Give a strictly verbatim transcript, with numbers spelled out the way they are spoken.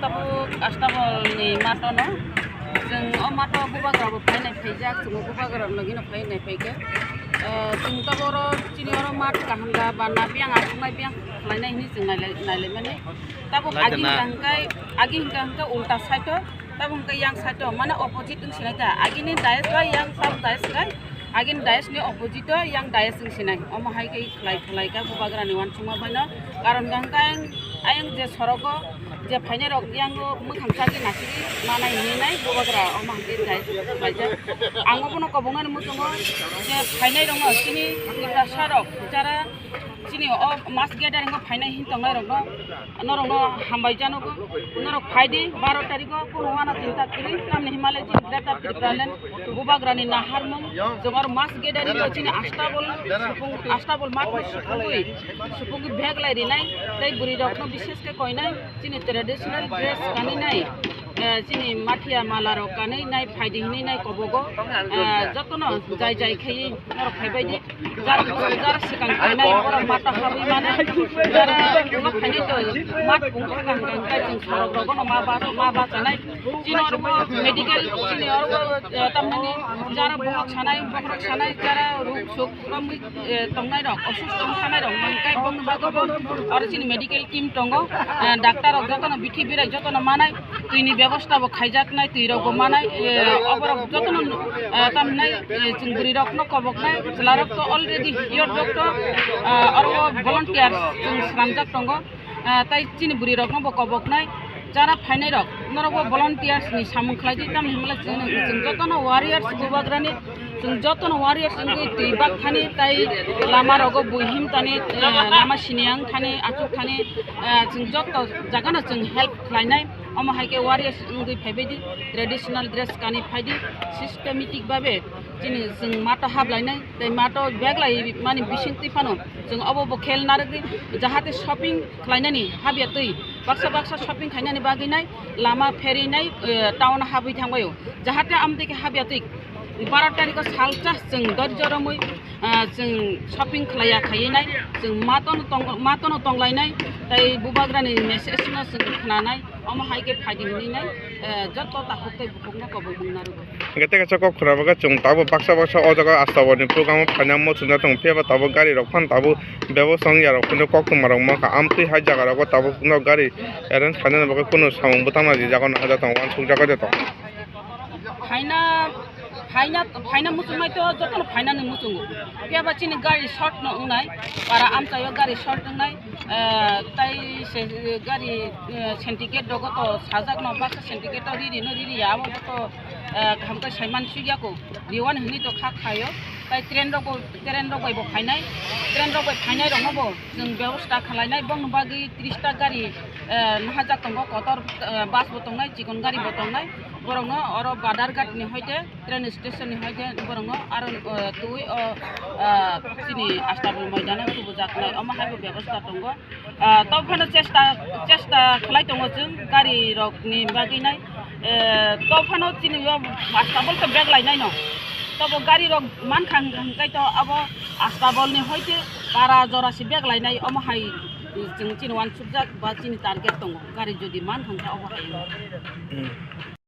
Tabuk Astabol ni mato no. Chwng o mato bubagra bo phainai phaijak, chwng o bubagra logino phainai phaikhe. Eh, chwng tabuk oro chini oro mat kaham da ba na biyang aswknai biyang khlainai hinwi chwng nailai, nailaimani. Tabuk agi hwnkha hwnkhe, agi hwnkha hwnkhe ulta side o, tabuk hwnkhe yang side o, mane opposite wng sinai ta. Agini dais bai yang tabuk dais kai, agini dais ni opposite o yang dais wng sinai. Omo hai khe khlai khlai kha bubagra ni uansukma bai no. Karon hwnkha hwnkhe ayang je sorogo je phainai rok yango mwkhang chagwi nasigi manai hinwi nai bubagra omo hwnkhe dais khlaijak. Ang obono koboknani muchungo je phainai rokno chini Tiprasa rok jara chini o mass gathering o phainai hin tongnai rokno norokno hambai janogo. Norok phaidi baro tarikh o kunu uana chinta kwrwi tamni himale chini Greater Tipraland bubagrani naharmung jobor mass gathering o chini Astabol supung Astabol mat supungwi supungwi bag lai rinai tei bwrwi rokno bishesh khe koinai chini traditional dress kanwi nai, eh, chini mathia mala rok kanwi nai phaidi hinwi nai kobogo, eh, jotono jai jai khaiwi norok phaibaidi. Jara, jara swkang phainai, borok mata habwi mano. Jara ulo phainai to, mat bung thakang kang khe chwng sorok rogono ma ba, ma bachanai. Chini oro bo medical, chini oro bo, eh, tamnani jara bohok sanai, bohrok sanai, jara ruk suk romwi, eh, tongnai rok, osusto wng sanai rok, mangkai bongni bagwi bo oro chini medical team tongo, eh, doctor rok jotono bithi birai jotono manai. Twini bebosta bo khaijaknai, twi rok bo manai, eh, oborok jotono, eh, tamhinai, eh, chwng bwrwi rokno koboknai, chwla rok to already your doctor, eh, oro volunteer chwng swnamjak tongo, eh, tai chini bwrwi rokno bo koboknai, jara phainai rok norok bo volunteers ni samung khlai di, tamni hwnba chwng, chwng jotono warriors bubagrani, chwng jotono warriors wngwi twi bak thani tai lama rogo buihim thani, eh, lama siniya wng thani, achuk thani, eh, chwng joto jagano chwng help khlainai. Omo hai khe warriors wngwi phaibaidi, traditional dress kanwi phaidi, systematic babe chini chwng mato hablainai tei mato beglai mani bisingtwi phano chwng obo bo khel narwgwi jahate shopping khlainani habya twi baksa baksa shopping khainani bagwi nai lama pherinai, eh, town habwi thangbaio, jahate amtwi khe habya twi baro tarikh o salsa chwng dorjo romwi, ah, chwng shopping khlaiya khaiwi nai, chwng matono tong-, matono tonglainai, tei bubagrani message no chwng khnanai, omo hai khe phaidi hinwi nai, eh, joto takhuk tei bukhukno kobokmung narwgo. Hingke tei kaisa kok khwna bagwi chwng tabuk baksa baksa o jaga Astabol ni program o phaina muchungna tongo, phiya ba tabuk gari rok phano tabuk bebak song ya rok phano koktwma rok mankha, amtwi hai jaga rogo tabuk no gari arrange khainani bagwi kunu samung bwtang nai rijak, o nahajak tongo, uansukjak tongo. Phaina, phaina, phaina muchungmai to jotono phainani muchungo. Phiya ba chini gari short no wngnai, para amchaio gari short wngnai, eh, tai se, gari, eh, syndicate rogo to sajak no, baksa syndicate o riri no riri ya, abo to, eh, kaham khe saiman sui ya ko, riwan hinwi to kha khaio. Tai train rok bo, train rok bai bo phainai, train rok bai phainai rokno bo chwng bebosta khlainai, bongni bagwi tris ta gari, eh, nahajak tongo, kotor, eh, bus bo tongnai, chikon gari bo tongnai, borokno oro Badharghat ni hoite train station ni hoite borokno aro, eh, twi o, eh, chini Astabol moidano tubujaknai, omo hai bo bebosta tongo. Ah, to phano chesta, chesta khlai tongo chwng gari rok ni bagwi nai. Eh, to phano chini o Astabol to bag lai nai no. To bo gari rok mankha hwnkha hwnkhe to abo Astabol ni hoite para jora si bag lai nai, omo hai chwng chini uansukjak ba chini target tongo. Gari jodi mankha hwnkhe obo hai. Hmm.